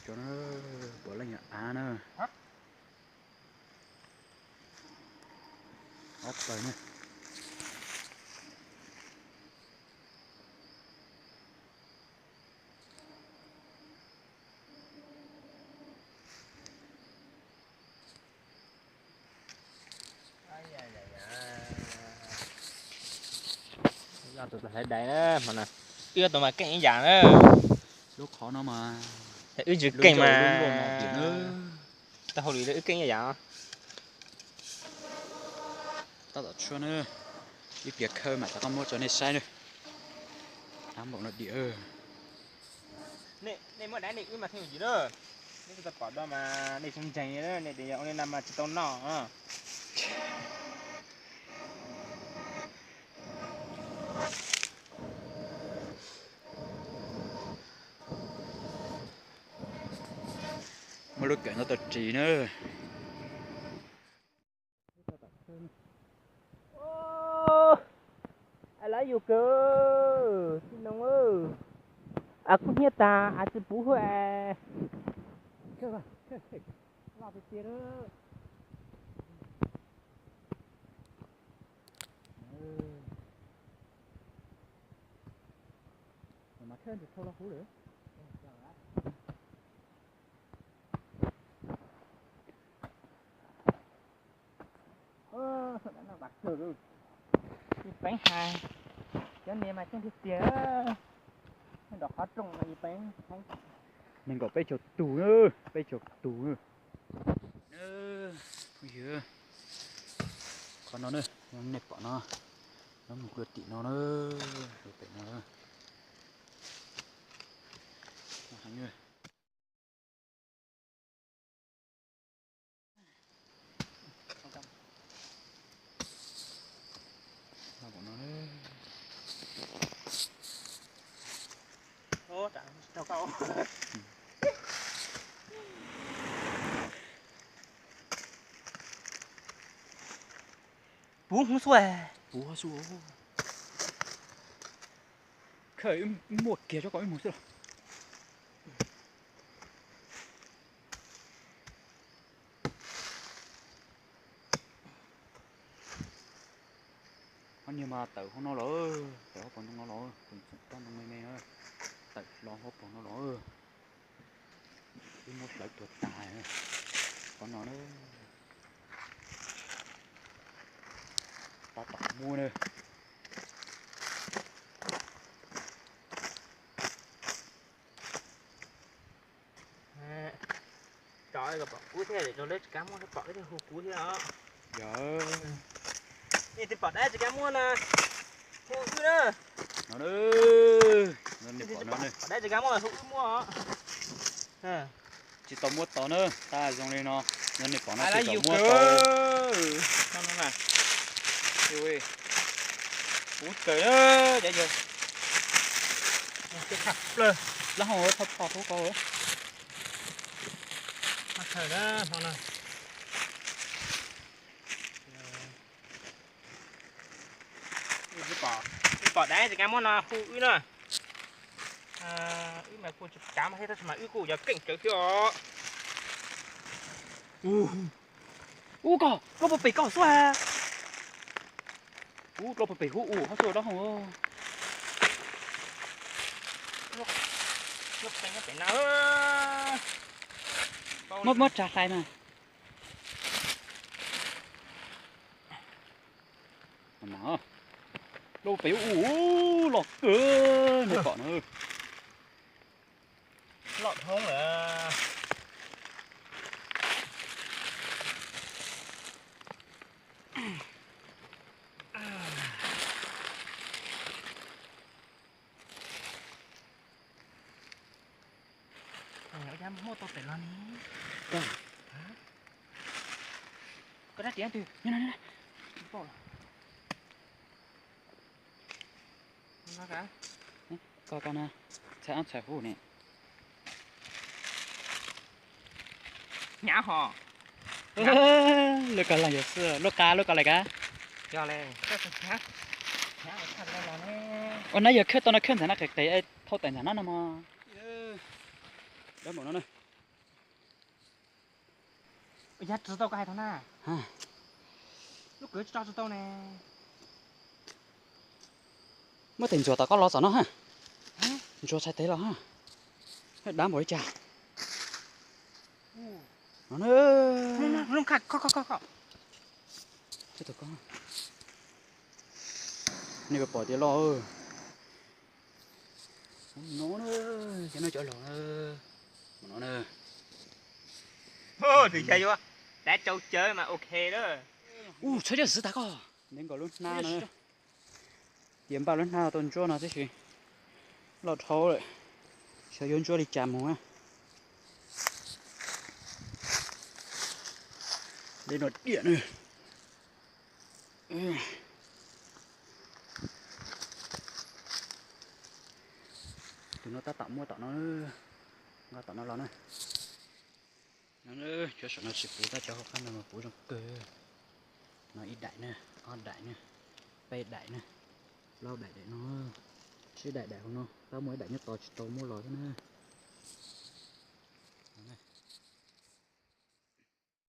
Cov no puav leej yog av na. Ob plaws na. Tus hlais dais na, hmo no wb tus mas keej ib yam na. Lub qhov no mas wb tsis keej mas, tau hauj lwm wb keej ib yam. Tab tom tshuab na, ib pliag khawb mam rov qab muab rau nej saib na. Dab npaum no dim. Nej muab dais nej wb mas theej yim na. Nej tsis tau pom do mas nej tsis ntseeg, nej tias yog ua li no mas tsis tau noj. Muab lub kawm no tau ris na. I love you kawg, tij Noog. Av kub hnyiab tag, av tsis puv hwj. Loj tiag tiag. Mas khawb ntsis thau los huv lawm. Ib peev hais, cov niag mas ceeb tiag tiag. Nyob nram qhov rooj no ib peev, nees nkaum peb caug tus, peb caug tus. Phooj ywg, qhov no na, nej pom no, nyob mus kuj tim no na, pem no. Puv hwv xwb. Puv hwv xwb. Khawb muaj kiag tso kom wb mus xwb los. Ob niag mas tawm hauv no lawm, tawm hauv paus ntoo no los, tus txoom tab ntoo me me na, tawm hlo hauv paus no los. Wb muab hlawv tuag tas. Qhov no na, tab tom muab na. Tso kom pom kuv thiab, rau lawv tsis kav muab pom thiab hu kuv thiab os. Yog nej twb pom dab tsis kav muab no, hu wb na. No, pom dab tsis kav muab hu wb muab. Tsis tau muab tau na, tab zoo li no, yog nej pom no tsis tau muab tau. Puv kawg, cov yawg. Lab hau thaj pog thub ko. Wb pom dab tsis kav muab no hu wb na. Wb mas kuj tsis kav muab thiab tab sis mas wb kuj yuav keej tsawv thiab os. Ub, koj, koj puas pem koj xwb a? Ub, koj puas pem huv ub hov xwb dab hau. Muab, muab tsa hlais mas. Loj pem ub, loj kawg, nej pom na. Loj dhoob lawm. Muaj tau pem los ne. Koj dab tsi twg? Koj, koj na, txhais ab txhais huv ne. Hnyav ho. Lub kav leej yog xwb, lub kav, lub kav lais kav. Ua na yog khawb tau no khawb ntxhais na qis qis thauj tais ntxhais na no mog. Dab npaum no na. Yog tsis tau koj hais tau na. Lub kawm tsis tso tsis tau ne. Muab tes ntxuav tom koj los txom no ha. Ntxuav txhais tes los ha. Dab npaum li cas. No na. Nej puas pom tias loj. No na, cov no cov laus na. No na. Dab tsau cawv mas ok lawm. Ua txhob coj xwb tas koj. Ntev nkaus lub hnab no. Tias npaj lub hnab tau ntsuab no tib si. Loj dhau lawm. Xyov yuav ntsuab li cas mus na. Dej no diam na. Tus no tab tom muaj tom no, nqa tom no los na. Cov saum no tsis puv tab cov hauv qab no mas puv zoo kawg. No ib daim na, ob daim na, peb daim na, plaub daim daim no, tsib daim daim hauv no, tab muaj ib daim nyob tos tsis tau muab los thiab na.